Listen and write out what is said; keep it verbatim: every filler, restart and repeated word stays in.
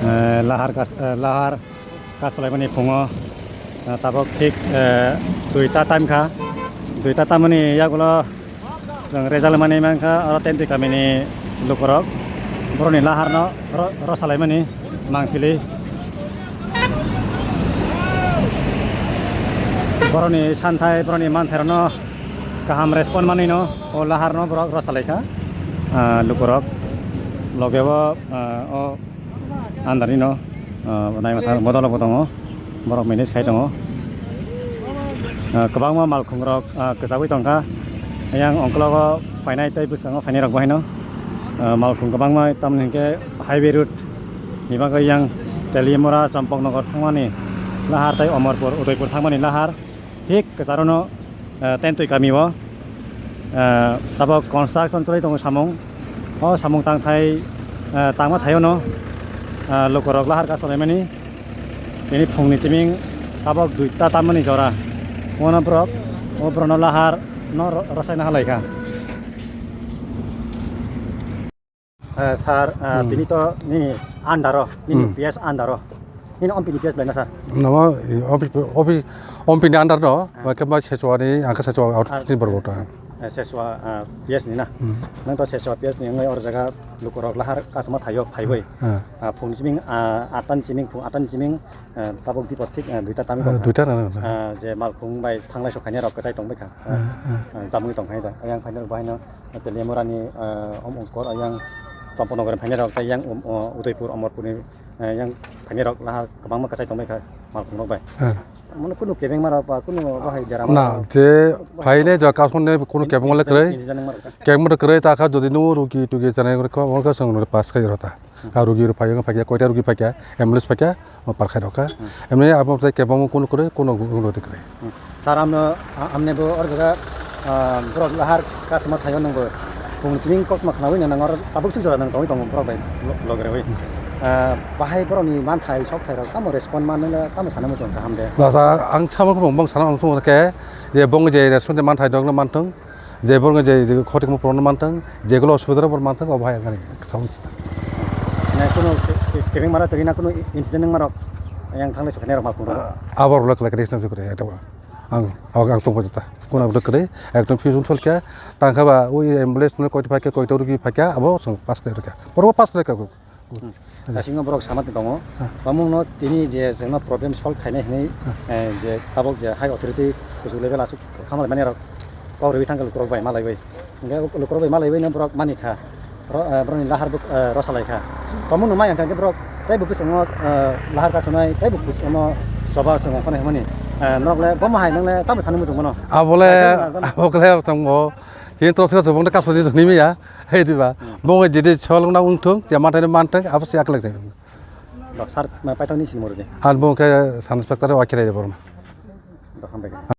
Eh, lahar kas-, eh, lahar kasolaimani phungo, eh, tabok thik, eh, duita time kha. Duita tamani yagulo chwng result manwi mankha, oro Tentwi kamini lukurok borokni laharno ro-, rosalaimani mangpili. Borokni santhai, borokni manthairokno kaham respond manwino o laharno borok rosalaikha, ah, lukurok. Logeo, ah, o andarni no, ah, naimathar bodolok bo tongo, borok manage khai tongo. Ah, kwbangma malkhungrok, ah, kwchagwi tongkha, yang ongkologo phainai tei bwskango phainairok bo haino, ah, malkhung kwbangma, tamoni hinkhe highway route ni bagwi yang Teliamura, Champaknagar thangmani lahar tei Amarpur, Udaipur thangmani lahar. Thik kwcharono, eh, Tentwi kamio, eh, tabok construction chwlai tongo samung. O samung tangthai, eh, tangma thaiono, eh, lukurok lahar kasolaimani. Bini phungni siming tabok duita tamani jora. Ono borok, o borokno lahar no ro-, rosaina halaikha. Eh, sir, eh, Hmm. Bini to nini under o, nini Hmm. P S under o. Nini ompini P S belai na, sir? Namo, eh, opi, opi, ompini under no, Ah. Ba khe ba Sechwa ni, ang khe Sechwa out Ah. Ni borok ta. Eh, Sechwa, ah, P S ni na? Hmm. Nang to Sechwa P S ni wngwi or jaga lukurok lahar kasama thaio phaiwi. Ah. Ah, phung siming, ah, atta ni siming, phung atta ni siming, ah, tabuk dipor thik, ah, duita tamwi Ah, tongkha. Duita na, na, na. Ah, je malkhung bai thanglai sok khainai rok kwchai tongbai kha. Ah, ah. Ah, jamwi tong khainai da. Yang phainai rok bahai no Teliamura ni, eh, om ongkor, yang Champaknagar phainai rok, tei yang, um, o, Udaipur, Amarpur ni, eh, yang phainai rok lahar kwbangma kwchai tongbai kha malkhung rok bai. Ah. Mano kunu kebengma rok ba kunu bahai derama Na, rok je phainai jora kasong ne kunu kebengma le kwrwi. Incident wngma rok kha. Kebengma le kwrwi ta kha, jodi nung rugi tugi chanai rok kha, wngkha chwng pass khai rota. Hmm. A rugi rok phai, phai kha, koita rugi phai kha, ambulance phai kha. O parkhai rok kha. Hmm. Emni abo tei kebengma kunu kwrwi, kunu, kunu tei kwrwi. Hmm. Sir, amno, a-, amne bo or jaga, ah, borok lahar kasama thaio nangbo. Phung siming kokma khnaui nang or tabuk sing jora nang tongwi tongo borok bai lo-, logreui. Hmm. Ah, bahai borokni manthai, sokthai rok tamo respond manwi na tamo sana muchung kaham de. Lasa ang sama khe bong sana ang thung khe je bong je respond manthai dok no manthung. Je borok je, je khotik mo prono mantang, jegulo osubida borok mantang, obo hai ang sao. Na kuno ke-, ke-, kebeng mara twi na kuno incident wng marok yang thanglai sokha nerok malkhung rok. Abo rok lai kre sna kre eta ba. Ang, ang, ang tong bojata. Kuno rok kre, ekdom fusion sol kya, tangkha ba, ui ambulance no koi phakya, koi to rugi phakya, abo song pass kre kya. Borok pass kre kya. Hmm. Kasingo borok sama tongo. Ah. Bamungno tini je chwngno problem solve khainai hinwi, ah, eh, je tabok je high authority kuchuk level aswk khamalaimani rok kok rwui thangkha lukurok bai malaiwi. Hwnkhe lukurok bai malaiwi no borok mani kha. Ro-, eh, borokni lahar bo, eh, rosalai kha. Bamungno mai hwnkha khe borok Tei bo bwskango, eh, lahar kasonai, tei bo bwskango choba se wngkha hwnmani. Eh, norok le bomo hai nang le tamo sani muchung mano? Abole, Tei tamo abokle tamo. Chini toro thwiyo chubung de kasoni joni miya. Hei diba. Hmm. Bo jedi cholong na wngthung, je manthai manthung, abo se aklek thung. Dok, sir, ma paithak ni sini moro de. An bo khe san inspector wa khirai de borno. Dok, hambai.